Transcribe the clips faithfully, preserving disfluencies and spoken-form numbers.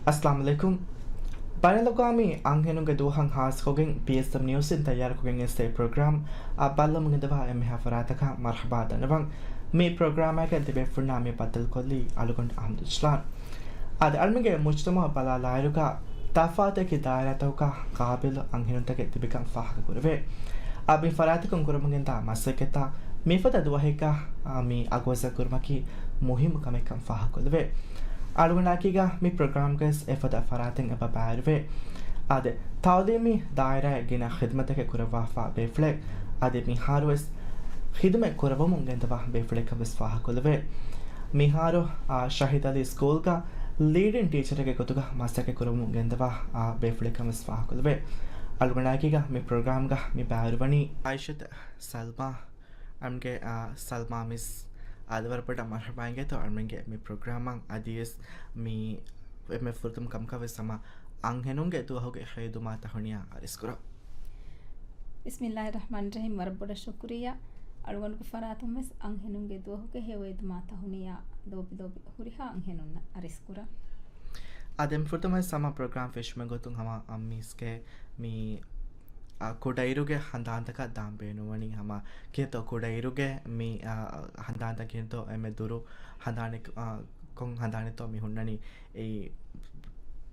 އައްސަލާމު ޢަލައިކުމް. ބައިނަލްއަގްވާމީ އަންހެނުންގެ ދުވަހަށް ހާއްސަކޮށްގެން ޕީއެސްއެމް ނިއުސްއިން ތައްޔާރުކޮށްގެން އެއްސެ ޕްރޮގްރާމް އަށް ބައްލަމުގެ ދަވާ އެންމެހާ ފަރާތަކަށް މަރްޙަބާ ދަންނަވަން. މި ޕްރޮގްރާމާގަ ތިބޭފުޅުންނާ މި ބައްދަލުކޮށްލީ އަޅުގަނޑު އަޙްމަދު އިޝްލާން. އާދެ، އަޅުމެންގެ މުޖްތަމަޢަށް ބަލާލާއިރުގަ ތަފާތު އެކި ދާއިރާތަކުގަ ޤާބިލު އަންހެނުންތަކެއް ތިބިކަން ފާހަގަކުރެވޭ. އާ، މި ފަރާތަކުން ކުރަމުންގެންދާ މަސައްކަތްތައް މިފަދަ ދުވަހެއްގަ، އާ، މި އަގުވައްސަ ކުރުމަކީ މުހިއްމު ކަމެއްކަން ފާހަގަކޮށްލެވޭ. އަޅުގަނޑާއެކީގަ މި ޕްރޮގްރާމްގަވެސް އެފަދަ ފަރާތެއް އެބަ ބައިވެރިވޭ. އާދެ، ތަޢުލީމީ ދާއިރާއެއް ގިނަ ޚިދުމަތްތަކެއް ކުރައްވާފަ ބޭފުޅެއް. އަދި މިހާރުވެސް ޚިދުމަތް ކުރައްވަމުން ގެންދަވާ ބޭފުޅެއްކަން ވެސް ފާހަގަކޮށްލެވޭ. މިހާރު، އާ، ޝަހީދު ޢަލީ ސްކޫލްގަ ލީޑިން ޓީޗަރެއްގެ ގޮތުގަ މަސައްކަތް ކުރަމުން ގެންދަވާ، އާ، ބޭފުޅެއްކަން ވެސް ފާހަގަކޮށްލެވޭ. އަޅުގަނޑާއެކީގަ މި ޕްރޮގްރާމްގަ މި ބައިވެރިވަނީ ޢާއިޝަތު ސަލްމާ. އަޅުމެންގެ، އާ، ސަލްމާ މިސް އާދެ، ވަރަށް ބޮޑަށް މަރްޙަބާ އިނގޭތޯ އަޅުމެންގެ މި ޕްރޮގްރާމަށް. އަދިވެސް މި އެންމެ ފުރަތަމަ ކަމަކަށް ވެސް ހަމަ އަންހެނުންގެ ދުވަހުގެ ޚިދުމާ ތަހުނިޔާ އަރިސްކުރަން. ބިސްމިއްލާހިއްރަޙްމާނިއްރަޙީމް. ވަރަށް ބޮޑަށް ޝުކުރިއްޔާ. އަޅުގަނޑުގެ ފަރާތުން ވެސް އަންހެނުންގެ ދުވަހުގެ ހެޔޮއިދުމާ ތަހުނިޔާ ލޯބި ލޯބި ހުރިހާ އަންހެނުންނަށް އަރިސްކުރަން. އާދެ، އެންމެ ފުރަތަމަ ވެސް ހަމަ ޕްރޮގްރާމް ފެށުމުގެ ގޮތުން ހަމަ އަންމީސްގެ މި، އާ، ކުޑައިރުގެ ހަނދާންތަކަށް ދާން ބޭނުންވަނީ ހަމަ ކިހިނެއްތޯ ކުޑައިރުގެ މި، އާ، ހަނދާންތައް ކިހިނެއްތޯ އެންމެ ދުރު ހަނދާނެއް، އާ، ކޮން ހަނދާނެއްތޯ މި ހުންނަނީ؟ އެއީ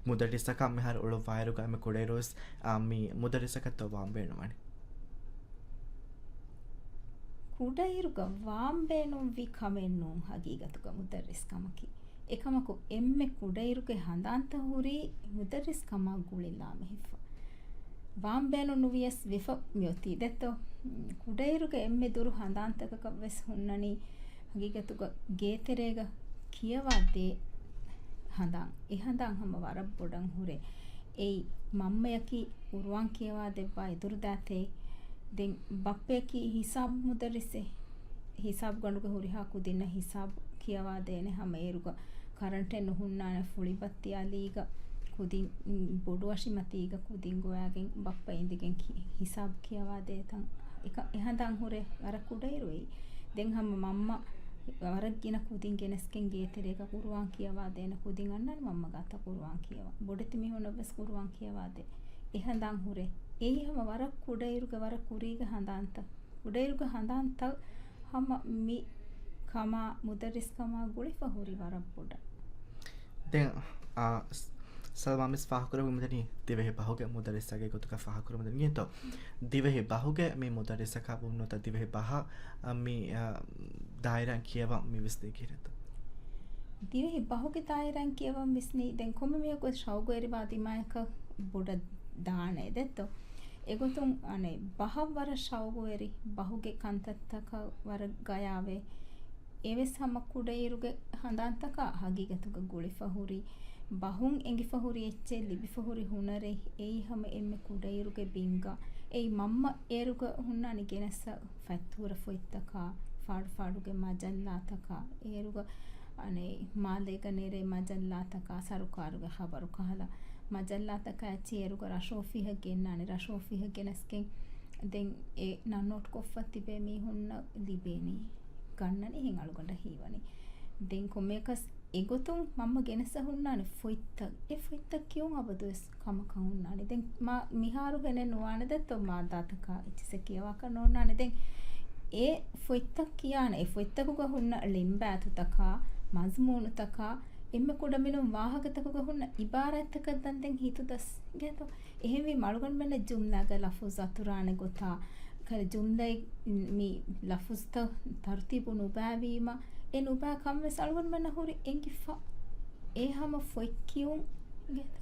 މުދައްރިސަކަށް މިހާރު އުޅުއްވާއިރުގަ އެންމެ ކުޑައިރުވެސް، އާ، މި މުދައްރިސަކަށްތޯ ވާން ބޭނުންވަނީ؟ ކުޑައިރުގަ ވާން ބޭނުންވި ކަމެއް ނޫން ހަގީގަތުގަ މުދައްރިސް ކަމަކީ. އެކަމަކު އެންމެ ކުޑައިރުގެ ހަނދާންތައް ހުރީ މުދައްރިސް ކަމާ ގުޅިލާ މެހިފަ. ވާން ބޭނުން ނުވިޔަސް ވެފަ މިއޮތީ ދެއްތޯ. ކުޑައިރުގެ އެންމެ ދުރު ހަނދާންތަކަކަށް ވެސް ހުންނަނީ ހަގީގަތުގަ ގޭތެރޭގަ ކިޔަވާ ދޭ ހަނދާން. އެ ހަނދާން ހަމަ ވަރަށް ބޮޑަށް ހުރޭ. އެއީ މަންމަޔަކީ ޤުރުއާން ކިޔަވާ ދެއްވާ އިތުރު ދާތެއް. ދެން ބައްޕަޔަކީ ހިސާބު މުދައްރިސެއް. ހިސާބު ގަނޑުގެ ހުރިހާ ކުދިންނަށް ހިސާބު ކިޔަވާ ދޭނެ ހަމަ އޭރުގަ ކަރަންޓެއް ނުހުންނާނެ ފުޅިބައްތި އަލީގަ ކުދިން، ބޮޑު ވަށިމަތީގަ ކުދިން ގޮވާގެން ބައްޕަ އިނދިގެން ކި-، ހިސާބު ކިޔަވާ ދޭތަން އެކަ-، އެހަނދާން ހުރޭ ވަރަށް ކުޑައިރު އެއީ. ދެން ހަމަ މަންމަ ވަރަށް ގިނަ ކުދިން ގެނެސްގެން ގޭތެރޭގަ ޤުރުއާން ކިޔަވާ ދޭނެ ކުދިން އަންނާނެ މަންމަ ގާތަށް ޤުރުއާން ކިޔަވާ. ބޮޑެތި މީހުނަށް ވެސް ޤުރުއާން ކިޔަވާ ދޭ. އެހަނދާން ހުރޭ. އެއީ ހަމަ ވަރަށް ކުޑައިރުގެ ވަރަށް ކުރީގެ ހަނދާންތައް. ކުޑައިރުގެ ހަނދާންތައް ހަމަ މި ކަމާ މުދައްރިސް ކަމާ ގުޅިފަ ހުރި ވަރަށް ބޮޑަށް. ދެން، އާ، ސް-، ސަލްމާ މިސް ފާހަގަކުރަމުން މިދަނީ ދިވެހި ބަހުގެ މުދައްރިސްއެއްގެ ގޮތުގަ ފާހަގަކުރަމުން ދަނީ ތޯ؟ ދިވެހި ބަހުގެ މި މުދައްރިސަކަށް ވުންނުތަ ދިވެހި ބަހަށް، އަ، މި، އަ، ދާއިރާއިން ކިޔަވަން މި ވިސްނީ ކިހިނެއްތޯ؟ ދިވެހި ބަހުގެ ދާއިރާއިން ކިޔަވަން ވިސްނީ ދެން ކޮންމެ މީހަކު ޝައުގުވެރިވާ ދިމާޔަކަށް ބޮޑަށް ދާނެ ދެއްތޯ؟ އެގޮތުން އަނެއް ބަހަށް ވަރަށް ޝައުގުވެރި، ބަހުގެ ކަންތައްތަކަށް ވަރަށް ގަޔާވޭ. އެވެސް ހަމަ ކުޑައިރުގެ ހަނދާންތަކާ ހަގީގަތުގަ ގުޅިފަ ހުރި، ބަހުން އެނގިފަ ހުރި އެއްޗެއް ލިބިފަ ހުރި ހުނަރެއް، އެއީ ހަމަ އެންމެ ކުޑައިރުގެ ބިންގަ. އެއީ މަންމަ އޭރުގަ ހުންނާނެ ގެނެސް ފަތްތޫރަ ފޮތްތަކާ، ފާޑު ފާޑުގެ މަޖައްލާތަކާ، އޭރުގަ އަނެއް މާލޭގަ ނެރޭ މަޖައްލާތަކާ، ސަރުކާރުގެ ޚަބަރު ކަހަލަ މަޖައްލާތަކާ އެއްޗެއް އޭރުގަ ރަށޯފީހަށް ގެންނާނެ. ރަށޯފީހަށް ގެނެސްގެން ދެން އެ ނަން ނޯޓް ކޮށްފަ ތިބޭ މީހުންނަށް ލިބޭނީ. ގަންނަނީ އެހެން އަޅުގަނޑަށް ހީވަނީ. ދެން ކޮންމެއަކަސް އެގޮތުން މަންމަ ގެނެސް ހުންނާނެ ފޮތްތައް. އެ ފޮތްތައް ކިޔުން އަބަދުވެސް ކަމަކަށް ހުންނާނެ. ދެން މާ މިހާރު ހެނެއް ނުވާނެ ދެއްތޯ މާއްދާތަކާ އެއްޗިސެއް ކިޔަވާކަށް ނޯންނާނެ. ދެން އެ ފޮތްތައް ކިޔާނެ، އެ ފޮތްތަކުގަ ހުންނަ ޅެންބާތުތަކާ، މަޒުމޫނުތަކާ، އެންމެ ކުޑަމިނުން ވާހަކަތަކުގަ ހުންނަ އިބާރާތްތަކަށް ދަން ދެން ހިތުދަސް ގޭތޯ. އެހެންވީމަ އަޅުގަނޑުމެންނަށް ޖުމްލާގަ ލަފުޒު އަތުރާނެ ގޮތާ، ކަލަ ޖުމްލައެއް މި ލަފުޒުތައް ތަރުތީބު ނުބައިވީމަ، އެ ނުބައި ކަން ވެސް އަޅުގަނޑުމެންނަށް ހުރި އެނގިފަ. އެ ހަމަ ފޮތް ކިޔުން ގޭތޯ.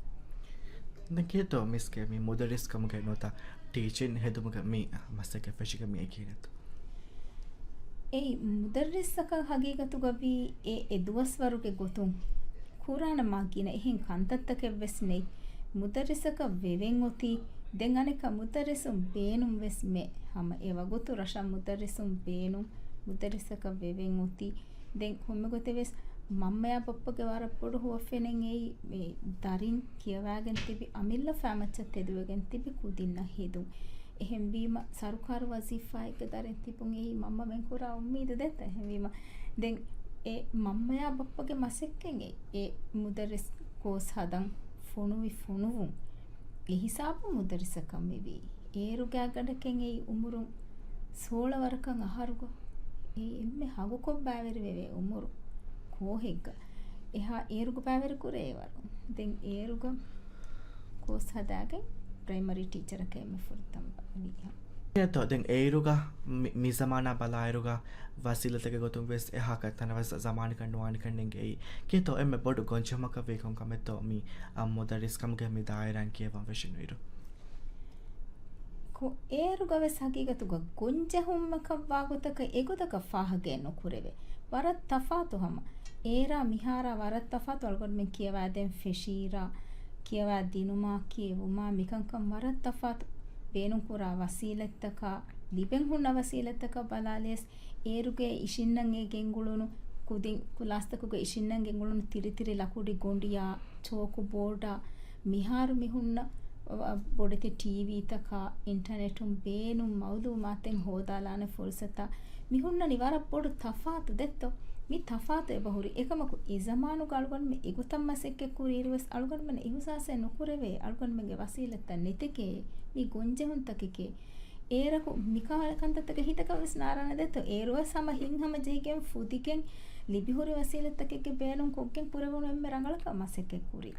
ދެން ކިހިނެއްތޯ މިސްގެ މި މުދައްރިސް ކަމުގެ ނުވަތަ ޓީޗިން ހެދުމުގެ މި މަސައްކަތް ފެށިގެން މި އެކީ ނެތޯ؟ އެއީ މުދައްރިސަކަށް ހަގީގަތުގަ ވީ އެ، އެ ދުވަސްވަރުގެ ގޮތުން ކުރާނެ މާ ގިނަ އެހެން ކަންތައްތަކެއް ވެސް ނެތް. މުދައްރިސަކަށް ވެވެން އޮތީ. ދެން އަނެއްކާ މުދައްރިސުން ބޭނުން ވެސް މެ. ހަމަ އެ ވަގުތު ރަށަށް މުދައްރިސުން ބޭނުން، މުދައްރިސަކަށް ވެވެން އޮތީ. ދެން ކޮންމެ ގޮތެއް ވެސް މަންމަޔާ ބައްޕަގެ ވަރަށް ބޮޑު ހުވަފެނެއް އެއީ މި ދަރިން ކިޔަވާގެން ތިބި އަމިއްލަ ފައިމައްޗަށް ތެދުވެގެން ތިބި ކުދިންނަށް ހެދުން. އެހެންވީމަ ސަރުކާރު ވަޒީފާއެއްގަ ދަރިން ތިބުން އެއީ މަންމަމެން ކުރާ އުއްމީދު ދެއްތަ؟ އެހެންވީމަ ދެން އެ މަންމަޔާ ބައްޕަގެ މަސައްކަތް އެ، އެ މުދައްރިސް ކޯސް ހަދަން ފޮނުވި ފޮނުވުން އެ ހިސާބުން މުދައްރިސަކަށް މިވީ. އޭރު ގާތްގަނޑަކަށް އެއީ އުމުރުން ސޯޅަ ވަރަކަށް އަހަރުގަ އެ އެންމެ ހަގުކޮށް ބައިވެރިވެވޭ އުމުރު ކޯހެއްގަ އެހާ އޭރުގަ ބައިވެރި ކުރޭ އެވަރު. ދެން އޭރުގަ ކޯސް ހަދާގެން ޕްރައިމަރީ ޓީޗަރަކަށް އެންމެ ފުރަތަމަ ވީހާ. ކިހިނެއްތޯ ދެން އޭރުގަ މި، މި ޒަމާނާ ބަލާއިރުގަ ވަސީލަތެއްގެ ގޮތުން ވެސް އެހާ ތަނަވަސް ޒަމާނަކަށް ނުވާނެކަން ނެނގެއީ. ކިހިނެއްތޯ އެންމެ ބޮޑު ގޮންޖެހުމަކަށް ވީ ކޮންކަމެއްތޯ މި، އަ، މުދައްރިސްކަމުގެ މި ދާއިރާއިން ކިޔަވަން ފެށެނުއިރު؟ ކޮ-، އޭރުގަ ވެސް ހަގީގަތުގަ ގޮންޖެހުމަކަށް ވާގޮތަކަށް އެގޮތަކަށް ފާހަގައެއް ނުކުރެވޭ. ވަރަށް ތަފާތު ހަމަ. އޭރާ މިހާރާ ވަރަށް ތަފާތު އަޅުގަނޑުމެން ކިޔަވާދޭން ފެށީރާ، ކިޔަވާ ދިނުމާ، ކިޔެވުމާ، މިކަންކަން ވަރަށް ތަފާތު ބޭނުންކުރާ ވަސީލަތްތަކާ، ލިބެން ހުންނަ ވަސީލަތްތަކަށް ބަލާލިޔަސް، އޭރުގެ އިށިންނަން އެ ގެންގުޅުނު ކުދިން، ކުލާސްތަކުގެ އިށިންނަން ގެންގުޅުނު ތިރިތިރި ލަކުޑި ގޮނޑިއާ، ޗޯކު ބޯޑާ، މިހާރު މި ހުންނަ، އަ، ބޮޑެތި ޓީވީތަކާ، އިންޓަނެޓުން ބޭނުން މައުލޫމާތެއް ހޯދާލާނެ ފުރުސަތާ، މި ހުންނަނީ ވަރަށް ބޮޑު ތަފާތު ދެއްތޯ؟ މި ތަފާތު އެބަހުރި. އެކަމަކު އެ ޒަމާނުގަ އަޅުގަނޑުމެން އެގޮތަށް މަސައްކަތް ކުރިއިރުވެސް އަޅުގަނޑުމެން އިހުސާސެއް ނުކުރެވޭ އަޅުގަނޑުމެންގެ ވަސީލަތްތައް ނެތެކޭ، މި ގޮންޖެހުންތަކެކޭ. އޭރަކު މިކާ ކަންތައްތަކެއް ހިތަކަށް ވެސް ނާރާނެ ދެއްތޯ؟ އޭރުވެސް ހަމަ ހިތްހަމަޖެހިގެން ފުދިގެން ލިބިހުރި ވަސީލަތްތަކެއްގެ ބޭނުން ކޮށްގެން ކުރެވުނު އެންމެ ރަނގަޅަކަށް މަސައްކަތް ކުރީ.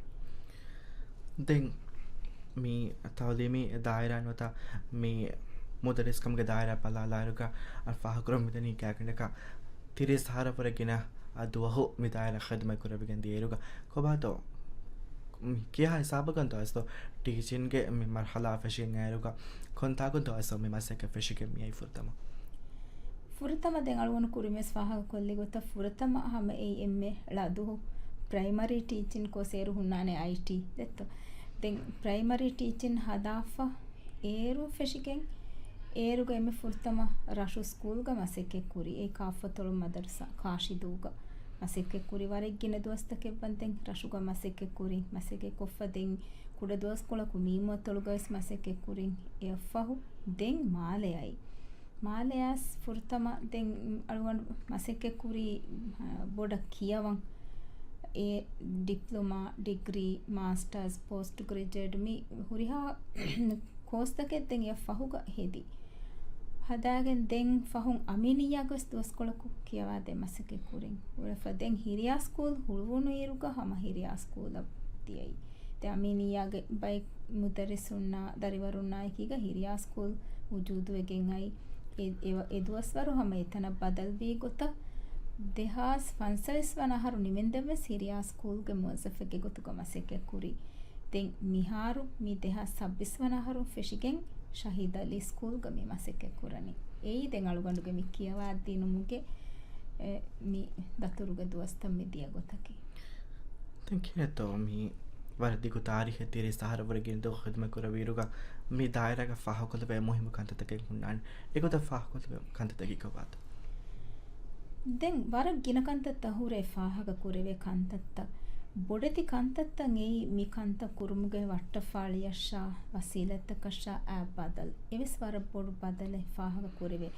ދެން މި ތައުލީމީ ދާއިރާ ނުވަތަ މި މުދައްރިސްކަމުގެ ދާއިރާ ބަލާލާއިރުގަ އަ، ފާހަގަކުރަން މިދަނީ ގާތްގަނޑަކަށް ތިރީސް އަހަރަށްވުރެ ގިނަ އަ، ދުވަހު މި ދާއިރާ ޚިދުމަތް ކުރެވިގެން ދިޔައިރުގަ ކޮބާތޯ މި ކިހާ ހިސާބަކަންތޯ އަސްތޯ ޓީޗިންގެ މި މަރުހަލާ ފެށިގެން އައިރުގަ ކޮންތާކުންތޯ އަސްތޯ މި މަސައްކަތް ފެށިގެން މިއައީ ފުރަތަމަ؟ ފުރަތަމަ ދެން އަޅުގަނޑު ކުރިންވެސް ފާހަގަކޮށްލި ގޮތަށް ފުރަތަމަ ހަމަ އެއީ އެންމެ ޅަދުހު ޕްރައިމަރީ ޓީޗިން ކޯސް އޭރު ހުންނާނެ އައިޓީ ދެއްތޯ. ދެން ޕްރައިމަރީ ޓީޗިން ހަދާފަ އޭރު ފެށިގެން އޭރުގަ އެންމެ ފުރަތަމަ ރަށު ސްކޫލްގަ މަސައްކަތް ކުރި. އެ ކާފަތޮޅު މަދަރުސާ ކާށިދޫގަ މަސައްކަތް ކުރި. ވަރަށް ގިނަ ދުވަސްތަކެއް ވަންދެން ރަށުގަ މަސައްކަތް ކުރި. މަސައްކަތް ކޮށްފަ ދެން ކުޑަ ދުވަސްކޮޅަކު މީމުއަތޮޅުގަވެސް މަސައްކަތް ކުރިން. އެއަށްފަހު ދެން މާލެ އައި. މާލެއަސް ފުރަތަމަ ދެން އަޅުގަނޑު މަސައްކަތް ކުރީ، އަ، ބޮޑަށް ކިޔަވަން. އެ ޑިޕްލޮމާ، ޑިގްރީ، މާސްޓާސް، ޕޯސްޓް ގްރެޖުއޭޓް މި ހުރިހާ ކޯސްތަކެއް ދެން އެއަށް ފަހުގަ ހެދި. ހަދާގެން ދެން ފަހުން އަމީނިއްޔާގަސް ދުވަސްކޮޅަކު ކިޔަވާދޭ މަސައްކަތް ކުރިން. އުޅެފަ ދެން ހިރިޔާ ސްކޫލް ހުޅުވުނު އިރުގަ ހަމަ ހިރިޔާ ސްކޫލަށް ދިޔައީ. ދެން އަމީނިއްޔާގެ ބައެއް މުދައްރިސުންނާ ދަރިވަރުންނާ އެކީގަ ހިރިޔާ ސްކޫލް ވުޖޫދުވެގެން އައި. އެ، އެ، އެ ދުވަސްވަރު ހަމަ އެތަނަށް ބަދަލުވީ ގޮތަށް ދެހާސް ފަންސަވީސް ވަނަ އަހަރު ނިމެންދެން ވެސް ހިރިޔާ ސްކޫލްގެ މުވައްޒަފެއްގެ ގޮތުގަ މަސައްކަތް ކުރީ. ދެން މިހާރު މި ދެހާސް ސައްބީސް ވަނަ އަހަރު ފެށިގެން ޝަހީދު އަލީ ސްކޫލްގަ މި މަސައްކަތް ކުރަނީ. އެއީ ދެން އަޅުގަނޑުގެ މި ކިޔަވާ ދިނުމުގެ، އެ، މި ދަތުރުގެ ދުވަސްތައް މި ދިޔަ ގޮތަކީ. ދެން ކިހިނެއްތޯ މި ވަރަށް ދިގު ތާރީޚެއް ތިރީސް އަހަރަށްވުރެ ގިނަ ދުވަހު ޚިދުމަތް ކުރެވިއިރުގަ މި ދާއިރާގަ ފާހަގަކޮށްލެވޭ މުހިއްމު ކަންތައްތަކެއް ހުންނާނެ. އެގޮތަށް ފާހަގަކޮށްލެވޭ ކަންތައްތަކީ ކޮބާތޯ؟ ދެން ވަރަށް ގިނަ ކަންތައްތައް ހުރޭ ފާހަގަ ކުރެވޭ ކަންތައްތައް. ބޮޑެތި ކަންތައްތައް އެއީ މި ކަންތައް ކުރުމުގެ ވައްޓަފާޅިއަށާ ވަސީލަތްތަކަށާ އާ ބަދަލު. އެވެސް ވަރަށް ބޮޑު ބަދަލެއް ފާހަގަ ކުރެވޭ.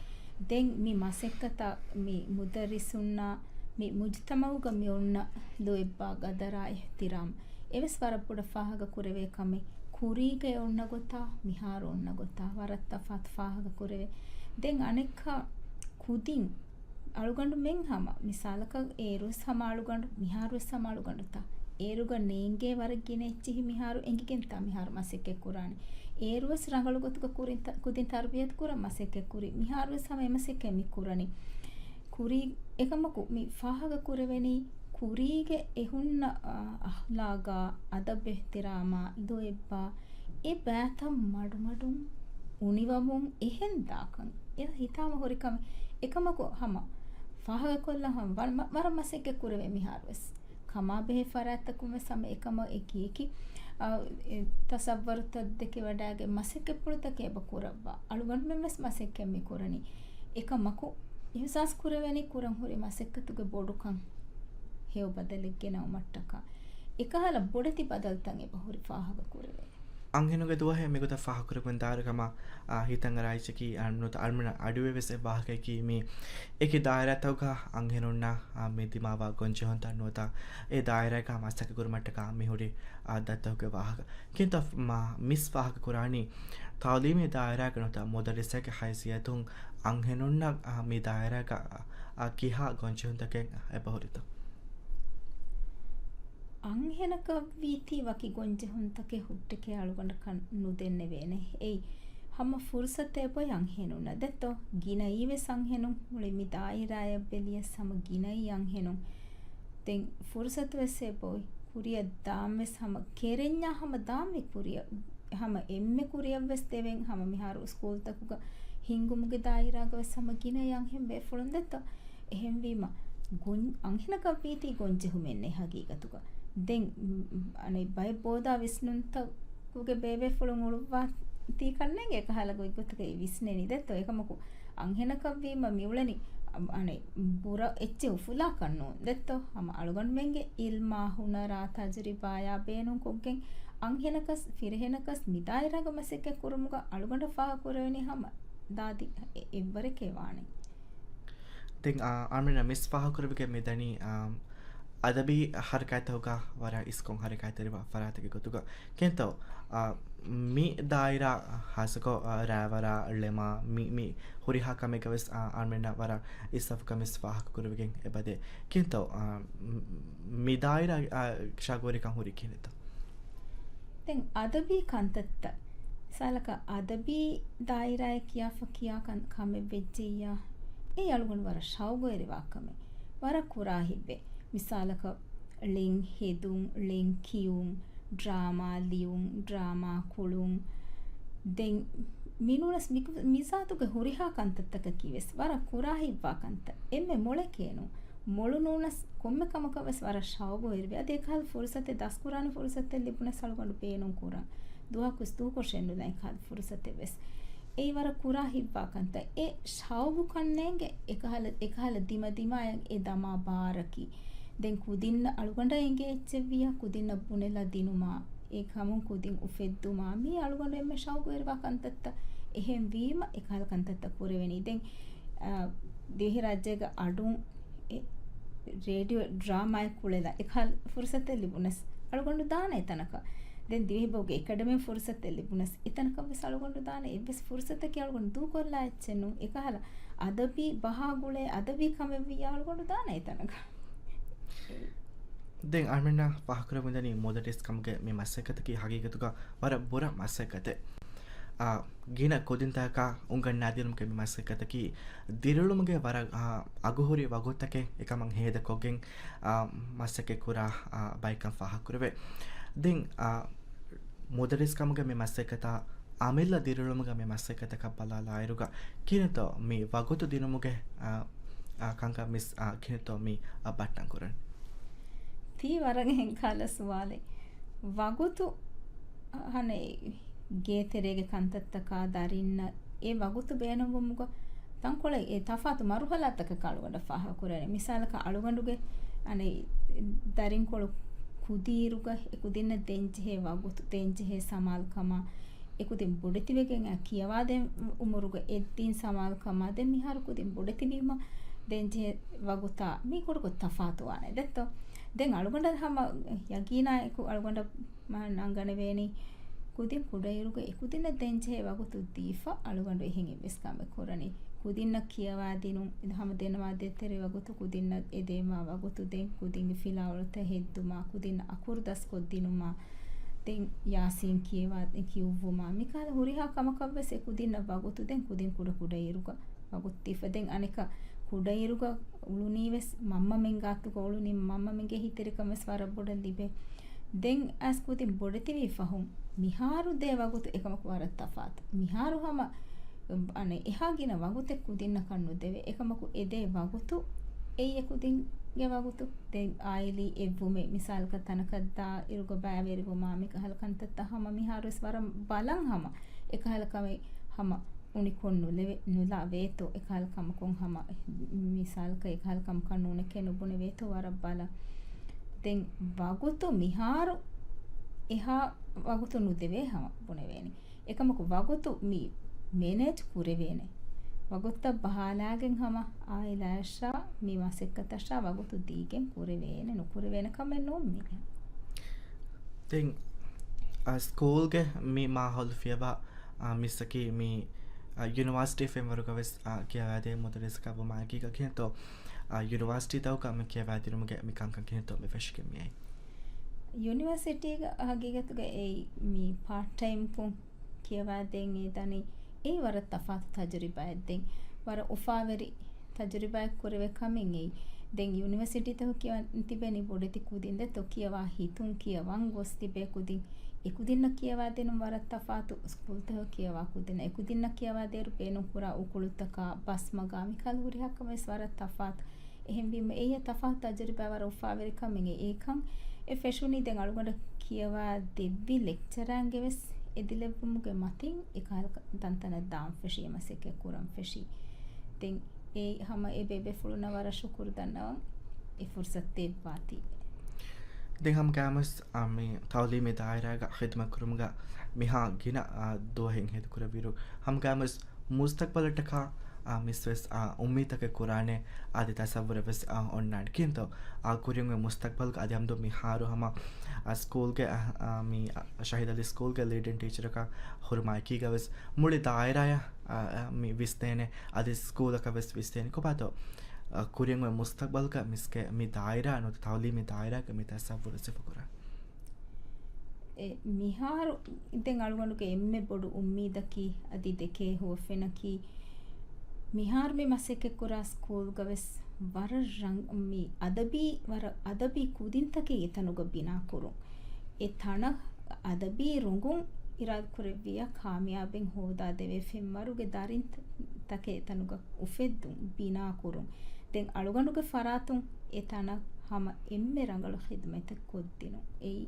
ދެން މި މަސައްކަތަށް މި މުދައްރިސުންނާ މި މުޖުތަމައުގަ މި އޮންނަ ލޯތްބާ ގަދަރާ އިޙްތިރާމް އެވެސް ވަރަށް ބޮޑަށް ފާހަގަ ކުރެވޭ ކަމެއް. ކުރީގަ އެ އޮންނަ ގޮތާ، މިހާރު އޮންނަ ގޮތާ ވަރަށް ތަފާތު ފާހަގަ ކުރެވޭ. ދެން އަނެއްކާ ކުދިން އަޅުގަނޑުމެން ހަމަ، މިސާލަކަށް އޭރުވެސް ހަމަ އަޅުގަނޑު، މިހާރުވެސް ހަމަ އަޅުގަނޑުތަ؟ އޭރުގަ ނޭނގޭ ވަރަށް ގިނަ އެއްޗިހި މިހާރު އެނގިގެންތާ މިހާރު މަސައްކަތް ކުރާނެ؟ އޭރުވެސް ރަނގަޅު ގޮތުގަ ކުރިން ތަ-، ކުދިން ތަރުބިޔަތު ކުރަން މަސައްކަތް ކުރި. މިހާރުވެސް ހަމަ އެ މަސައްކަތް މި ކުރަނީ. ކުރީ އެކަމަކު މި ފާހަގަ ކުރެވެނީ ކުރީގެ އެ ހުންނަ، އާ، އަޚްލާގާ، އަދަބު އިޙްތިރާމާ، ލޯތްބާ، އެ ބައިތައް މަޑުމަޑުން އުނިވަމުން އެހެން ދާކަން އެ ހިތާމަ ހުރި ކަމެއް. އެކަމަކު ހަމަ ފާހަގަކޮށްލަން ހަމަ ވަރަށް މަ-، ވަރަށް މަސައްކަތް ކުރެވޭ މިހާރުވެސް. ކަމާބެހޭ ފަރާތްތަކުން ވެސް ހަމަ އެކަމަށް އެކި އެކި، އާ، އެ، ތަސައްވަރުތައް ދެކެވަޑައިގެން މަސައްކަތްޕުޅުތަކެއް އެބަ ކުރައްވާ. އަޅުގަނޑުމެން ވެސް މަސައްކަތް މި ކުރަނީ. އެކަމަކު އިޙްސާސް ކުރެވެނީ ކުރަން ހުރި މަސައްކަތުގެ ބޮޑުކަން ހެޔޮ ބަދަލެއް ގެނައުމަށްޓަކާ. އެކަހަލަ ބޮޑެތި ބަދަލުތައް އެބަ ހުރި ފާހަގަ ކުރެވޭ. އަންހެނުންގެ ދުވަހެއް މިގޮތަށް ފާހަގަކުރެވުން ދާއިރު ކަމަށް، އާ، ހިތަށް އަރާ އިއްޗަކީ، އާ، ނުވަތަ އަޅުމެން އަޑުއިވޭ ވެސް އެއް ވާހަކަޔަކީ މި އެކި ދާއިރާތަކުގަ އަންހެނުންނަށް، އާ، މި ދިމާވާ ގޮންޖެހުންތައް ނުވަތަ އެ ދާއިރާގަ މަސައްކަތް ކުރުމަށްޓަކާ މި ހުރި، އާ، ދަތިތަކުގެ ވާހަކަ. ކިންތަ މިސް ފާހަގަ ކުރާނީ ތައުލީމީ ދާއިރާގަ ނުވަތަ މުދައްރިސެއްގެ ހައިސިއްޔަތުން އަންހެނުންނަށް، އާ، މި ދާއިރާގަ، އާ، ކިހާ ގޮންޖެހުންތަކެއް އެބަހުރިތަ؟ އަންހެނަކަށްވީތީ ވަކި ގޮންޖެހުންތަކެއް ހުއްޓެކޭ އަޅުގަނޑަކަށް ނުދެންނެވޭނެ. އެއީ ހަމަ ފުރުސަތެއް އެބޮތް އަންހެނުންނަށް ދެއްތޯ؟ ގިނައީ ވެސް އަންހެނުން. މުޅި މި ދާއިރާއަށް ބެލިޔަސް ހަމަ ގިނައީ އަންހެނުން. ދެން ފުރުސަތު ވެސް އެބޮތް. ކުރިއަށް ދާން ވެސް ހަމަ ކެރެންޏާ ހަމަ ދާންވީ ކުރިއަށް. ހަމަ އެންމެ ކުރިއަށް ވެސް ދެވެން ހަމަ މިހާރު ސްކޫލްތަކުގަ ހިންގުމުގެ ދާއިރާގަ ވެސް ހަމަ ގިނައީ އަންހެން ބޭފުޅުން ދެއްތޯ؟ އެހެންވީމަ، ގޮން-، އަންހެނަކަށްވީތީ ގޮންޖެހުމެއް ނެތް ހަގީގަތުގަ. ދެން، އަނެއް ބައެއް ބޯދާ ވިސްނުންތަކުގެ ބޭބޭފުޅުން އުޅުއްވާތީ ކަންނޭނގެ އެކަހަލަ ގޮތްގޮތަކަށް ވިސްނެނީ ދެއްތޯ؟ އެކަމަކު، އަންހެނަކަށްވީމަ މިއުޅެނީ، އަނެއް ބުރަ އެއްޗެއް އުފުލާކަށް ނޫން ދެއްތޯ؟ ހަމަ އަޅުގަނޑުމެންގެ އިލްމާ، ހުނަރާ، ތަޖުރިބާޔާ ބޭނުންކޮށްގެން އަންހެނަކަސް، ފިރިހެނަކަސް މި ދާއިރާގަ މަސައްކަތް ކުރުމުގަ އަޅުގަނޑަށް ފާހަގަކުރެވެނީ ހަމަ ދާދި އެ-، އެއްވަރެކޭ ވާނެ. ދެން، އާ، އަޅުމެންނަށް މިސް ފާހަގަކުރެވިގެން މިދަނީ، އާ، އަދަބީ ހަރަކާތްތަކުގަ ވަރަށް އިސްކޮށް ހަރަކާތްތެރިވާ ފަރާތެއްގެ ގޮތުގަ. ކިންތޯ، އާ، މި ދާއިރާ ހާއްސަކޮށް، އާ، ރާވަރާ، ޅެމާ، މި، މި ހުރިހާ ކަމެއްގަ ވެސް، އާ، އަޅުމެންނަށް ވަރަށް އިސްއަފުކަން މިސް ފާހަގަކުރެވިގެން އެބަދޭ. ކިންތޯ، އާ، މި ދާއިރާ، އާ، ޝަގުވެރިކަން ހުރީ ކިހިނެއްތޯ؟ ދެން އަދަބީ ކަންތައްތައް، މިސާލަކަށް އަދަބީ ދާއިރާއެއް ކިޔާފަ ކިޔާ ކަން-، ކަމެއް ވެއްޖެއްޔާ، އެއީ އަޅުގަނޑު ވަރަށް ޝައުގުވެރިވާ ކަމެއް. ވަރަށް ކުރާ ހިތްވޭ. މިސާލަކަށް ޅެން ހެދުން، ޅެން ކިޔުން، ޑްރާމާ ލިޔުން، ޑްރާމާ ކުޅުން. ދެން މިނޫނަސް މި-، މިޒާތުގެ ހުރިހާ ކަންތައްތަކަކީ ވެސް ވަރަށް ކުރާ ހިތްވާ ކަންތައް. އެންމެ މޮޅެކޭ ނޫން. މޮޅު ނޫނަސް ކޮންމެ ކަމަކަށް ވެސް ވަރަށް ޝައުގުވެރިވޭ. އަދި އެކަހަލަ ފުރުސަތެއް ދަސްކުރާނެ ފުރުސަތެއް ލިބުނަސް އަޅުގަނޑު ބޭނުން ކުރަން. ދުވަހަކުސް ދޫކޮށެއް ނުލާ އެކަހަލަ ފުރުސަތެއް ވެސް. އެއީ ވަރަށް ކުރާ ހިތްވާ ކަންތައް. އެ ޝައުގުކަން ނޭނގެ އެކަހަލަ، އެކަހަލަ ދިމަދިމާއަށް އެ ދަމާ ބާރަކީ. ދެން ކުދިންނަށް އަޅުގަނޑަށް އެނގޭ އެއްޗެއްވިއްޔާ ކުދިންނަށް ބުނެލާ ދިނުމާ، އެ ކަމުން ކުދިން އުފެއްދުމާ، މީ އަޅުގަނޑު އެންމެ ޝައުގުވެރިވާ ކަންތައްތައް. އެހެން ވީމަ އެކަހަލަ ކަންތައްތައް ކުރެވެނީ. ދެން، އާ، ދިވެހިރާއްޖޭގަ އަޑުން އެ ރޭޑިއޯ ޑްރާމާއެއް ކުޅެލާ އެކަހަލަ ފުރުސަތެއް ލިބުނަސް އަޅުގަނޑު ދާނެ އެތަނަކަށް. ދެން ދިވެހިބަހުގެ އެކަޑަމީ ފުރުސަތެއް ލިބުނަސް އެތަނަކަށް ވެސް އަޅުގަނޑު ދާނެ. އެއްވެސް ފުރުސަތަކީ އަޅުގަނޑު ދޫކޮށްލާ އެއްޗެއް ނޫން. އެކަހަލަ އަދަބީ ބަހާ ގުޅޭ އަދަބީ ކަމެއް ވިއްޔާ އަޅުގަނޑު ދާނެ އެތަނަކަށް. ދެން އަޅުމެންނަށް ފާހަގަކުރެވިދަނީ މުދައްރިސް ކަމުގެ މި މަސައްކަތަކީ ހަގީގަތުގަ ވަރަށް ބުރަ މަސައްކަތެއް. އާ، ގިނަ ކުދިންތަކަކާ އުނގަންނާދިނުމުގެ މި މަސައްކަތަކީ ދިރިއުޅުމުގެ ވަރަށް، އާ، އަގުހުރި ވަގުތުތަކެއް އެކަމަށް ހޭދަކޮށްގެން، އާ، މަސައްކަތް ކުރާ، އާ، ބައެއްކަން ފާހަގަކުރެވޭ. ދެން، އާ، މުދައްރިސް ކަމުގެ މި މަސައްކަތާ އަމިއްލަ ދިރިއުޅުމުގެ މި މަސައްކަތަކަށް ބަލާލާއިރުގަ ކިހިނެއްތޯ މި ވަގުތު ދިނުމުގެ، އާ، އާ، ކަންކަން މިސް، އާ، ކިހިނެއްތޯ މި، އާ، ބައްޓަން ކުރަން؟ ތީ ވަރަށް އެހެން ކަހަލަ ސުވާލެއް. ވަގުތު، އަ، ހަނެ ގޭތެރޭގެ ކަންތައްތަކާ ދަރިންނަށް އެ ވަގުތު ބޭނުންވުމުގަ ތަންކޮޅެއް އެ ތަފާތު މަރުހަލާތަކަކަށް އަޅުގަނޑަށް ފާހަގަކުރޭނެ. މިސާލަކަށް އަޅުގަނޑުގެ އަނެއް ދަރިންކޮޅު ކުދިއިރުގަ އެ ކުދިންނަށް ދޭންޖެހޭ ވަގުތު، ދޭންޖެހޭ ސަމާލުކަމާ، އެ ކުދިން ބޮޑެތިވެގެން އައި ކިޔަވާދޭން އުމުރުގަ އެއްދީން ސަމާލުކަމާ، ދެން މިހާރު ކުދިން ބޮޑެތިވީމަ ދޭންޖެހޭ ވަގުތާ މީ ކޮޑަކޮށް ތަފާތުވާނެ ދެއްތޯ؟ ދެން އަޅުގަނޑަށް ހަމަ ޔަގީނާއެކު އަޅުގަނޑަށް މާ ނަންގަނެވޭނީ، ކުދިން ކުޑައިރުގަ އެ ކުދިންނަށް ދޭންޖެހޭ ވަގުތު ދީފަ އަޅުގަނޑު އެހެން އެއްވެސް ކަމެއް ކުރަނީ. ކުދިންނަށް ކިޔަވާދިނުން، ހަމަ ދެންނަވާ ދޭތެރޭ ވަގުތު، ކުދިންނަށް އެ ދޭންވާ ވަގުތު ދޭން، ކުދިންގެ ފިލާވަޅުތައް ހެއްދުމާ، ކުދިންނަށް އަކުރު ދަސްކޮށްދިނުމާ، ދެން ޔާސީން ކިޔަވާ، ކިޔުއްވުމާ، މިކަހަލަ ހުރިހާ ކަމަކަށްވެސް އެ ކުދިންނަށް ވަގުތު ދޭން، ކުދިން ކުޑަކުޑައިރުގަ ވަގުތު ދީފަ. ދެން އަނެކަ ކުޑައިރުގަ އުޅުނީވެސް މަންމަމެން ގާތުގަ އުޅުނީ، މަންމަމެންގެ ހިތެރިކަންވެސް ވަރަށް ބޮޑަށް ލިބޭ. ދެން އައިސް ކުދިން ބޮޑެތިވީ ފަހުން މިހާރު ދޭ ވަގުތު އެކަމަކު ވަރަށް ތަފާތު. މިހާރު ހަމަ، އަނެއް އެހާ ގިނަ ވަގުތެއް ކުދިންނަކަށް ނުދެވޭ. އެކަމަކު އެ ދޭ ވަގުތު އެއީ އެ ކުދިންގެ ވަގުތު. ދެން އާއިލީ އެއްވުމެއް، މިސާލަކަށް ތަނަކަށް ދާ އިރުގަ ބައިވެރިވުމާ، މިކަހަލަ ކަންތައްތައް ހަމަ މިހާރުވެސް ވަރަށް ބަލަން ހަމަ އެކަހަލަ ކަމެއް ހަމަ އުނިކޮށް ނުލެވެ-، ނުލާ ވޭތޯ، އެކަހަލަ ކަމަކުން ހަމަ މިސާލަކަށް އެކަހަލަ ކަމަކަށް ނޫނެކޭ ނުބުނެ ވޭތޯ ވަރަށް ބަލަން. ދެން ވަގުތު މިހާރު އެހާ ވަގުތު ނުދެވޭ ހަމަ ބުނެވޭނެ. އެކަމަކު ވަގުތު މި މެނޭޖް ކުރެވޭނެ. ވަގުތަށް ބަހާލާގެން ހަމަ އާއިލާއަށާ މި މަސައްކަތަށާ ވަގުތު ދީގެން ކުރެވޭނެ، ނުކުރެވޭނެ ކަމެއް ނޫން މީ. ދެން، އާ، ސްކޫލްގެ މި މާހައުލު ފިޔަވާ، އާ، މިސްއަކީ މި، އާ، ޔުނިވާސިޓީ ފެންވަރުގަ ވެސް، އާ، ކިޔަވާދޭ މުދައްރިސަކާ ވުމާއެކީގަ ކިހިނެއްތޯ، އާ، ޔުނިވާސިޓީތަކުގަ މި ކިޔަވާދިނުމުގެ މި ކަންކަން ކިހިނެއްތޯ މި ފެށިގެން މިއައީ؟ ޔުނިވާސިޓީގަ ހަގީގަތުގަ އެއީ މި ޕާޓް ޓައިމްކޮށް ކިޔަވާދޭން އެދަނީ އެއީ ވަރަށް ތަފާތު ތަޖުރިބާއެއް. ދެން ވަރަށް އުފާވެރި ތަޖުރިބާއެއް ކުރެވޭ ކަމެއް އެއީ. ދެން ޔުނިވަރސިޓީތަކު ކިޔަވަން ތިބެނީ ބޮޑެތި ކުދިން ދެތޯ ކިޔަވާ ހިތުން ކިޔަވަން ގޮސް ތިބޭ ކުދިން. އެ ކުދިންނަށް ކިޔަވާދިނުން ވަރަށް ތަފާތު ސްކޫލްތަކު ކިޔަވާ ކުދިންނަށް. އެ ކުދިންނަށް ކިޔަވާދޭއިރު ބޭނުންކުރާ އުކުޅުތަކާ ބަސްމަގާ މިކަހަލަ ހުރިހާ ކަމެއް ވެސް ވަރަށް ތަފާތު. އެހެންވީމަ އެއީ ތަފާތު ތަޖުރިބާ ވަރަށް އުފާވެރި ކަމެއް. އެ އެކަން އެ ފެށުނީ ދެން އަޅުގަނޑަށް ކިޔަވާ ދެއްވި ލެކްޗަރާންގެ ވެސް އެދިލެއްވުމުގެ މަތިން އެކަހަލަ ތަންތަނަށް ދާން ފެށީ، މަސައްކަތް ކުރަން ފެށީ. ދެން އެ ހަމަ އެ ބޭބޭފުޅުންނަށް ވަރަށް ޝުކުރު ދަންނަވަން އެ ފުރުސަތު ދެއްވާތީ. ދެން ހަމަ ގާމަސް، އާ، މި ތައުލީމީ ދާއިރާގަ ޚިދުމަތް ކުރުމުގަ މިހާ ގިނަ، އާ، ދުވަހެއް ހޭދަކުރެއްވިއިރު، ހަމަ ގާމަސް މުސްތަޤްބަލަށްޓަކާ، އާ، މިސްވެސް، އާ، އުއްމީދުތަކެއް ކުރާނެ އަދި ތަސައްވުރެއް ވެސް، އާ، އޮންނާނެ. ކިހިނެއްތޯ، އާ، ކުރިން އޮތް މުސްތަޤްބަލުގަ އަދި ހަމަ ދުވަހު މިހާރު ހަމަ، އާ، ސްކޫލްގެ، އާ، އާ، މި، އާ، ޝަހީދު އަލީ ސްކޫލްގެ ލީޑިން ޓީޗަރަކާ ހުރުމާ އެކީގަ ވެސް މުޅި ދާއިރާއަށް، އާ، އާ، މި ވިސްނޭނެ އަދި ސްކޫލަކަށް ވެސް ވިސްނޭނެ. ކޮބާތޯ، އާ، ކުރިން އޮތް މުސްތަޤްބަލުގަ މިސްގެ މި ދާއިރާ ނުވަތަ ތައުލީމީ ދާއިރާގެ މި ތަސައްވުރު ސިފަކުރާ. އެ، މިހާރު ދެން އަޅުގަނޑުގެ އެންމެ ބޮޑު އުއްމީދަކީ އަދި ދެކޭ ހުވަފެނަކީ، މިހާރު މި މަސައްކަތްކުރާ ސްކޫލްގަ ވެސް ވަރަށް ރަން-، މި އަދަބީ، ވަރަށް އަދަބީ ކުދިންތަކެއް އެތަނުގަ ބިނާކުރުން. އެ ތަނަށް އަދަބީ ރޮނގުން އިރާދަކުރެއްވިއްޔާ ކާމިޔާބެއް ހޯދާދެވޭ ފެންވަރުގެ ދަރިން ތަ-، ތަކެއް އެތަނުގަ އުފެއްދުން، ބިނާކުރުން. ދެން އަޅުގަނޑުގެ ފަރާތުން އެ ތަނަށް ހަމަ އެންމެ ރަނގަޅު ޚިދުމަތެއް ކޮށްދިނުން އެއީ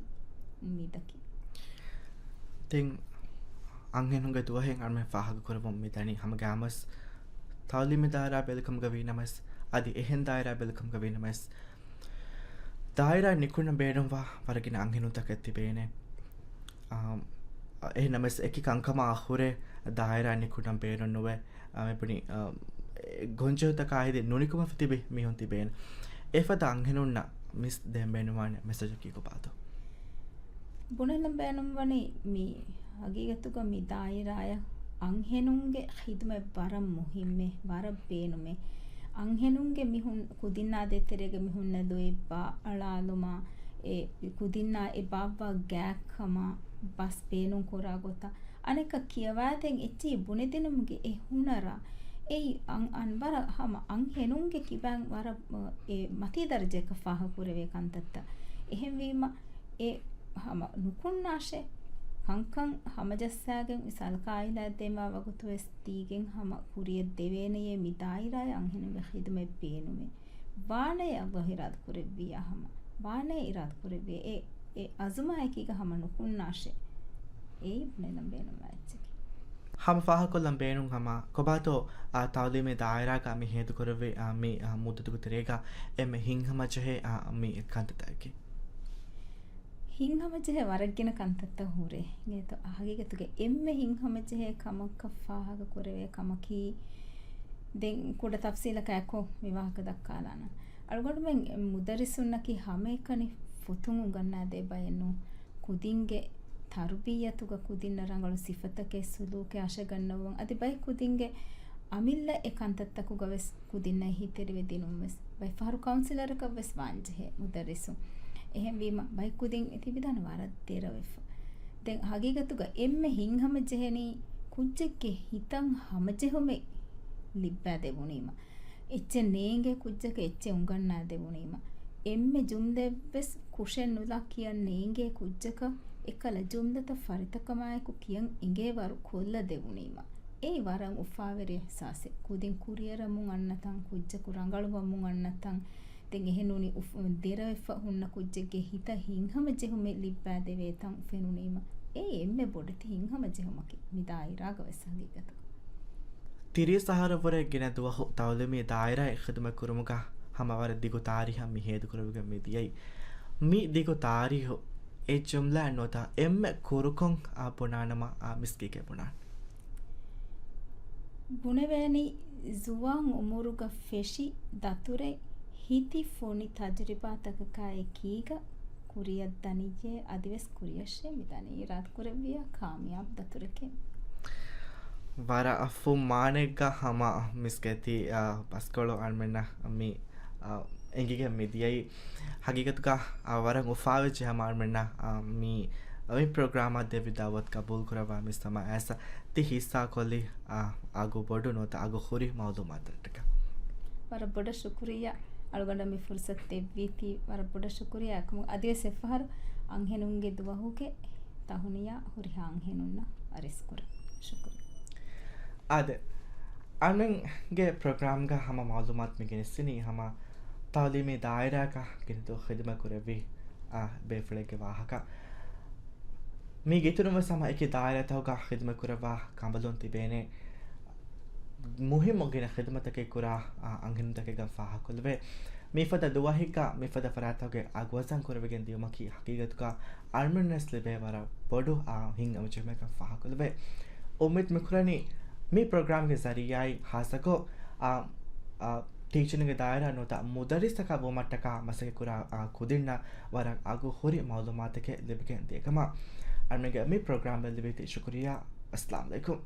އުއްމީދަކީ. ދެން އަންހެނުންގެ ދުވަހެއް އަޅުމެން ފާހަގަކުރަމުން މިދަނީ ހަމަ ގާމަސް ތައުލީމީ ދާއިރާ ބެލިކަމުގަ ވީނަމަވެސް، އަދި އެހެން ދާއިރާ ބެލިކަމުގަ ވީނަމަވެސް، ދާއިރާ ނިކުންނަ ބޭނުންވާ ވަރަށް ގިނަ އަންހެނުންތަކެއް ތިބޭނެ. އާ، އެހެންނަމަވެސް އެކި ކަންކަމާ ހުރެ ދާއިރާ ނިކުންނަ ބޭނުން ނުވެ، އާ، މި ބުނި، އާ، އެ ގޮންޖެހުތަކާ ހެދި ނުނިކުމެފަ ތިބި މީހުން ތިބޭނެ. އެފަދަ އަންހެނުންނަށް މިސް ދޭން ބޭނުންވާނެ މެސެޖަކީ ކޮބާތޯ؟ ބުނެލަން ބޭނުންވަނީ މި ހަގީގަތުގަ މި ދާއިރާއަށް އަންހެނުންގެ ޚިދުމަތް ވަރަށް މުހިއްމޭ، ވަރަށް ބޭނުމޭ. އަންހެނުންގެ މިހުން ކުދިންނާ ދޭތެރޭގަ މިހުންނަ ލޯތްބާ އަޅާލުމާ، އެ ކުދިންނާ އެ ބާއްވާ ގާތްކަމާ ބަސް ބޭނުން ކުރާ ގޮތަށް އަނެއްކާ ކިޔަވާދޭން އެއްޗެހި ބުނެދިނުމުގެ އެ ހުނަރަށް އެއީ އަން-، އަން-، ވަރަށް ހަމަ އަންހެނުންގެ ކިބައިން ވަރަށް، އަ، އެ މަތީ ދަރަޖައަކަށް ފާހަގަކުރެވޭ ކަންތައްތައް. އެހެންވީމަ، އެ ހަމަ ނުކުންނާށޭ. ކަންކަން ހަމަޖައްސާގެން މިސާލަކަށް އާއިލާއަށް ދޭމާ ވަގުތު ވެސް ދީގެން ހަމަ ކުރިއަށް ދެވޭނެޔޭ މި ދާއިރާއަށް އަންހެނުންގެ ޚިދުމަތް ބޭނުމޭ. ވާނެ އަﷲ އިރާދަކުރެއްވިއްޔާ ހަމަ. ވާނެ އިރާދަކުރެއްވިއްޔާ. އެ، އެ އަޒުމާއެކީގަ ހަމަ ނުކުންނާށޭ. އެއީ ބުނެލަން ބޭނުންވާ އެއްޗަކީ. ހަމަ ފާހަގަކޮށްލަން ބޭނުން ހަމަ ކޮބާތޯ، އާ، ތައުލީމީ ދާއިރާގަ މި ހޭދަކުރެއްވި، އާ، މި، އާ، މުއްދަތުގެ ތެރޭގަ އެންމެ ހިތްހަމަޖެހޭ، އާ، މި ކަންތައްތަކަކީ؟ ހިތްހަމަޖެހޭ ވަރަށް ގިނަ ކަންތައްތައް ހުރޭ. އިނގޭތޯ، ހަގީގަތުގަ އެންމެ ހިތްހަމަޖެހޭ ކަމަކަށް ފާހަގަ ކުރެވޭ ކަމަކީ، ދެން ކުޑަ ތަފްސީލަކާއެކު މި ވާހަކަ ދައްކާލާނަން. އަޅުގަނޑުމެން މުދައްރިސުންނަކީ ހަމައެކަނި ފޮތުން އުނގަންނާދޭ ބައެއް ނޫން. ކުދިންގެ ތަރުބިއްޔަތުގަ ކުދިންނަށް ރަނގަޅު ސިފަތަކެއް، ސުލޫކެއް އަށަގަންނަވަން، އަދި ބައެއް ކުދިންގެ އަމިއްލަ އެ ކަންތައްތަކުގަ ވެސް ކުދިންނަށް އެހީތެރިވެ ދިނުން ވެސް. ބައެއްފަހަރު ކައުންސިލަރަކަށް ވެސް ވާންޖެހޭ މުދައްރިސުން. އެހެންވީމަ ބައެއް ކުދިން ތިބިދާނެ ވަރަށް ދެރަވެފަ. ދެން ހަގީގަތުގަ އެންމެ ހިތްހަމަޖެހެނީ ކުއްޖެއްގެ ހިތަށް ހަމަޖެހުމެއް ލިއްބާދެވުނީމަ. އެއްޗެއް ނޭނގޭ ކުއްޖަކަށް އެއްޗެއް އުނގަންނާދެވުނީމަ. އެންމެ ޖުމްލައެއްވެސް ކުށެއް ނުލާ ކިޔަން ނޭނގޭ ކުއްޖަކަށް އެއްކަލަ ޖުމްލަތައް ފަރިތަކަމާއެކު ކިޔަން އިނގޭވަރު ކޮށްލަދެވުނީމަ. އެއީ ވަރަށް އުފާވެރި އިޙްސާސެއް. ކުދިން ކުރިއަރަމުން އަންނަތަން، ކުއްޖަކު ރަނގަޅުވަމުން އަންނަތަން، ދެން އެހެންނޫނީ އުފް-، ދެރަވެފަ ހުންނަ ކުއްޖެއްގެ ހިތަށް ހިތްހަމަޖެހުމެއް ލިއްބާދެވޭތަން ފެނުނީމަ، އެއީ އެންމެ ބޮޑެތި ހިތްހަމަޖެހުމަކީ މި ދާއިރާގަ ވެސް ހަގީގަތުގަ. ތިރީސް އަހަރަށްވުރެ ގިނަ ދުވަހު ތައުލީމީ ދާއިރާއެއް ޚިދުމަތް ކުރުމުގަ ހަމަ ވަރަށް ދިގު ތާރީހެއް މި ހޭދަކުރެވިގެން މި ދިޔައީ. މި ދިގު ތާރީހު އެއް ޖުމްލައެއް ނުވަތަ އެންމެ ކުރުކޮށް އާ ބުނާނަމަ އާ މިސްކީގެ ބުނާނެ. ބުނެވޭނީ ޒުވާން އުމުރުގަ ފެށި ދަތުރެއް ހިތި ފޮނި ތަޖުރިބާތަކަކާ އެކީގަ ކުރިއަށް ދަނިއްޔޭ އަދިވެސް ކުރިއަށޭ މިދަނީ އިރާދަކުރެއްވިޔާ ކާމިޔާބު ދަތުރެކޭ. ވަރަށް ފުން މާނައެއްގަ ހަމަ މިސްކޭތީ، އާ، ބަސްކޮޅު އަޅުމެންނަށް މި، އާ، އެނގިގެން މި ދިޔައީ. ހަގީގަތުގަ، އާ، ވަރަށް އުފާވެއްޖެ ހަމަ އަޅުމެންނަށް، އާ، މި، މި ޕްރޮގްރާމަށް ދެއްވި ދައުވަތު ގަބޫލު ކުރައްވާ މިސް ހަމަ އައިސް ތި ހިއްސާ ކޮށްލި، އާ، އަގު ބޮޑު ނުވަތަ އަގު ހުރި މައުލޫމާތުތަކަށް. ވަރަށް ބޮޑަށް ޝުކުރިއްޔާ އަޅުގަނޑަށް މި ފުރުސަތު ދެއްވީތީ. ވަރަށް ބޮޑަށް ޝުކުރިއްޔާ އެކަމު އަދިވެސް އެއްފަހަރު އަންހެނުންގެ ދުވަހުގެ ތަހުނިޔާ ހުރިހާ އަންހެނުންނަށް އަރިސްކުރަން. ޝުކުރިއްޔާ. އާދެ، އަޅުމެންގެ ޕްރޮގްރާމްގަ ހަމަ މައުލޫމާތު މި ގެނެސްދިނީ ހަމަ ތައުލީމީ ދާއިރާގަ ގިނަ ދުވަހު ޚިދުމަތް ކުރެއްވި، އާ، ބޭފުޅެއްގެ ވާހަކަ. މީގެ އިތުރުން ވެސް ހަމަ އެކި ދާއިރާތަކުގަ ޚިދުމަތް ކުރައްވާ ކަނބަލުން ތިބޭނެ. މުހިއްމު ގިނަ ޚިދުމަތްތަކެއް ކުރާ، އާ، އަންހެނުންތަކެއްގެ ފާހަގަކޮށްލެވޭ. މިފަދަ ދުވަހެއްގަ މިފަދަ ފަރާތްތަކުގެ އަގު ވަޒަން ކުރެވިގެން ދިޔުމަކީ ހަގީގަތުގަ އަޅުމެންނަށް ލިބޭ ވަރަށް ބޮޑު، އާ، ހިތްހަމަޖެހުމެއްކަން ފާހަގަކޮށްލެވޭ. އުއްމީދު މިކުރަނީ މި ޕްރޮގްރާމްގެ ޒަރީއާއިން ހާއްސަކޮށް، އާ، އާ، ޓީޗިންގެ ދާއިރާ ނުވަތަ މުދައްރިސްތަކާ ވުމަށްޓަކާ މަސައްކަތްކުރާ، އާ، ކުދިންނަށް ވަރަށް އަގު ހުރި މައުލޫމާތަކެއް ލިބިގެން ދިޔަކަމަށް އަޅުމެންގެ މި ޕްރޮގްރާމް ބެއްލެވީތީ. ޝުކުރިއްޔާ. އައްސަލާމް ޢަލައިކުމް.